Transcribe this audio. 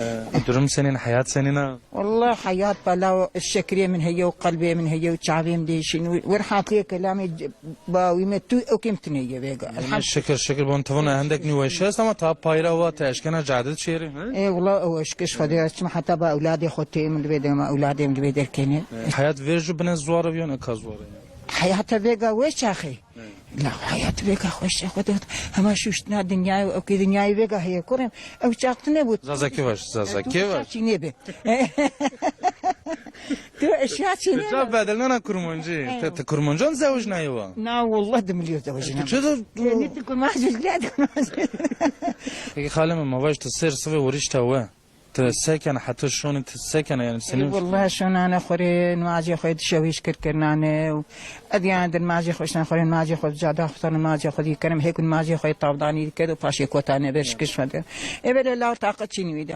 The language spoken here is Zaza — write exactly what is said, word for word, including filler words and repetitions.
E, durum senîn, heyat senîn a? Wallah heyat bela, şekerê min heye û qelbê min heye û çavê min dêşîn û werhatiyê kelamê c-, bawî me tu ewkêm tune ye vêga. Elhamdulillah. Şikir, şikir bon, ti vona hendek nîweşî est ama ta payra wa ti eşkena cadid şêrî, he? E, wala ew eşkiş xwe de çim heta ba ewladê xwe tê min divê de ma ewladê min divê derkenê. E, heyat vêr jû bine zuwar ev yon eka zuwar e? Heyata vêga wê çaxê. La heyat vêga xweşe xwe de. Hema şuştina dinyayê û ewkê dinyayê vêga heye kurê. Ew çax tune bû. Zazakî vaş, Zazakî vaş. Çînê be. Tu eşya çînê. Ca bedelnena kurmancî. Ti, ti kurmancan zewicnayê wa? Na wallah dimilîyo zewicname. Ti çi de? Nî ti kurmancî, la ti kurmancî. Peki xalê mi, ma vaj ti sêr sivê werîşta we. Ti se kena heta şonî, ti se kena yanî senî? Ey, wallah şonane xo rê, nimacê xo yê dişewî şikir kirnane û ez yanî di nimacê xo şina xo rê, nimacê xo di cada xo nimacê xo dî kerim, hêk nimacê xo yê tavdanî dikerd û paşê kotane ber şikir şode. Ê belê law taqet çînî wî de.